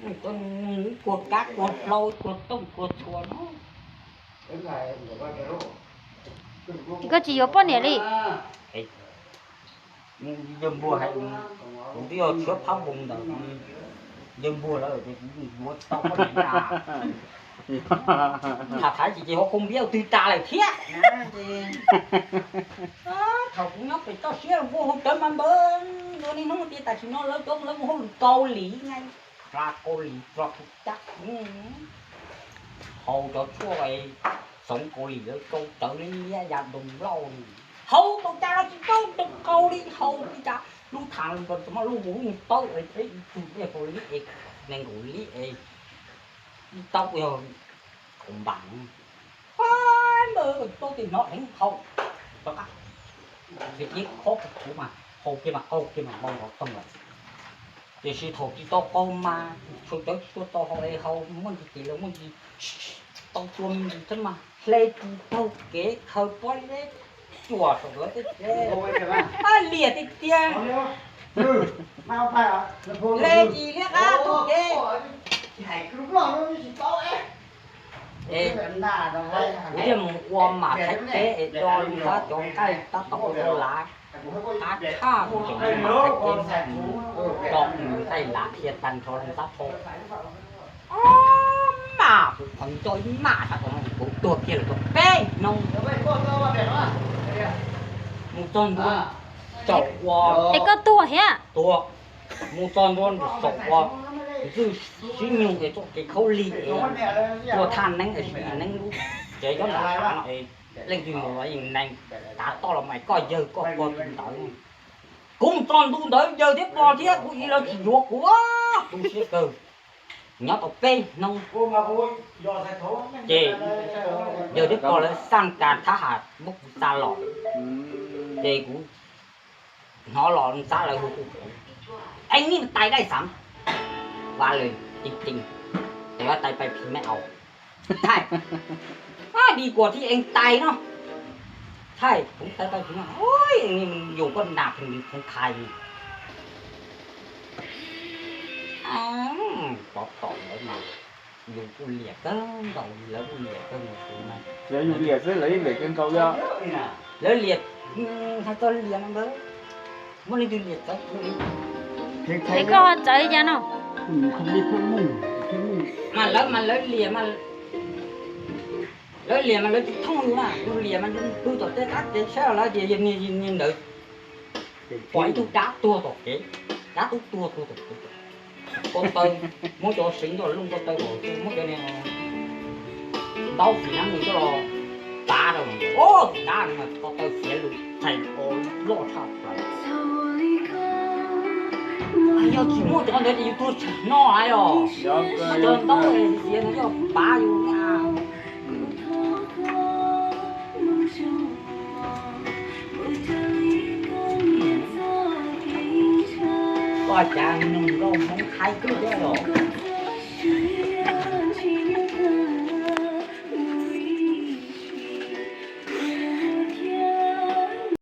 Kuag kab kuag hlau kuag tooj kuag txhua no. Koj tsis yuav poj niam li? Yawg Npuag hais, kuv twb yog tshuab phab npoos ntawm yawg Npuag lawm ces kuv yuav tau poj niam na. Tham thaiv ces ces ho khau npiab twg tas lawm thiab. Thaum kuv nyob pem toj siab vau hauv rawv mas npawg, ntua niaj hnub tias tam sim no lawv cov lawv mus hauj lwm Kaus Lim, hla Kaus Lim tso kuv cab, haus cov tshuaj xoom Kaus Lim lawv rau rawv liab liab ya ntoos lauj. Haus tau cas los tsis tau tau qau li, haus li cas lub tham los txog mas lub vus lub nws tawb es ib tug dej haus li es nees nkaum li es ib taub yog kaum npas. Npawg, tsis tau tej no heev haus rov qab. Ces cev khob kuv mas haus kiag mas qaug kiag mas npau nrov toog lawm. Tiam sis thaum tsis tau qaug mas tsuas cawv tsis tau tau haus es haus muaj ntsis ces lawv muaj ntsis tau tua me ntsis thiab mas hle tsis taug kev khaws pob zeb cuam saum lawv tej kev. Liam tiag tiag. Hle tsis liab qab taug kev. Es kuv thiaj mus ua mam Thaib teb es do lub nrab cov nqaij tab tom ua lav qab tshaj, kuv tseem mus mam Thaib teb do nqaij lav dhia tag nrho lub nrab thau. Ob mam kuv qhov nco ib mam sab tod kuv tuag kiag lawm tau peb hnub. Mus txog ntua saum ua, es koj tuag thiab? Tuag. Mus txog ntua saum ua ntxwj sib nyoog es txoj kev khaub lig es tuaj thaj neeb es sib neeb lub tsev cov nram hav no es leej twg mus los yeej nees tav toj los mas koj yawg koj pog tus ntawd. Kuv mus txog ntu ntawd yawg thiab pog thiab kuv ib lawv tsis yuav kuv, tu siab kawg. Nyob tau peb hnub ces yawg thiab pog lawv xaj kas thab ham muab kuv xa los, ces kuv hnov los xab lawv hu hu kuv, Ej, nej tais dai xav va lawm ceev ceev, tais va tais pais phim me aus, thaij, di kuas thiaj eev tais no, thaij kuv tais pais phim me aus, yus koj nas phim li khoov khai li. Pov tom lawv mas yus kuj liam kawg nkaus li, lawv kuj liam kawg nkaus kuv na. Yog yus liam xwb lawv yeej liam kawg nkaus yog. Lawv liam, hais txog liam no ntawd, muaj leej twg liam txawv kuv li. Es koj txawv li cas no? Mas lawv mas lawv liam mas, lawv liam mas lawv tsis thooj yus na, yus liam mas yus pw tom tej qab kev saib lawv tias yog niag ntawd pom ib tug dab tuag tom kev, dab tub tuag tuag tom kev, ko taw, muab cov seev coj los looj ko taw kom muab cov niag ntaub xim nab nws coj los pav rau, o, tus dab no ko taw xiav lus txhais o loj tshaj plaws. Yog tsis muaj cov ntawd ces yus tuag tsham no lawm os. Muab cov ntaub xiav no coj pav yus na. Koj cas nug nkauj Hmoob Thaib kawg thiab los?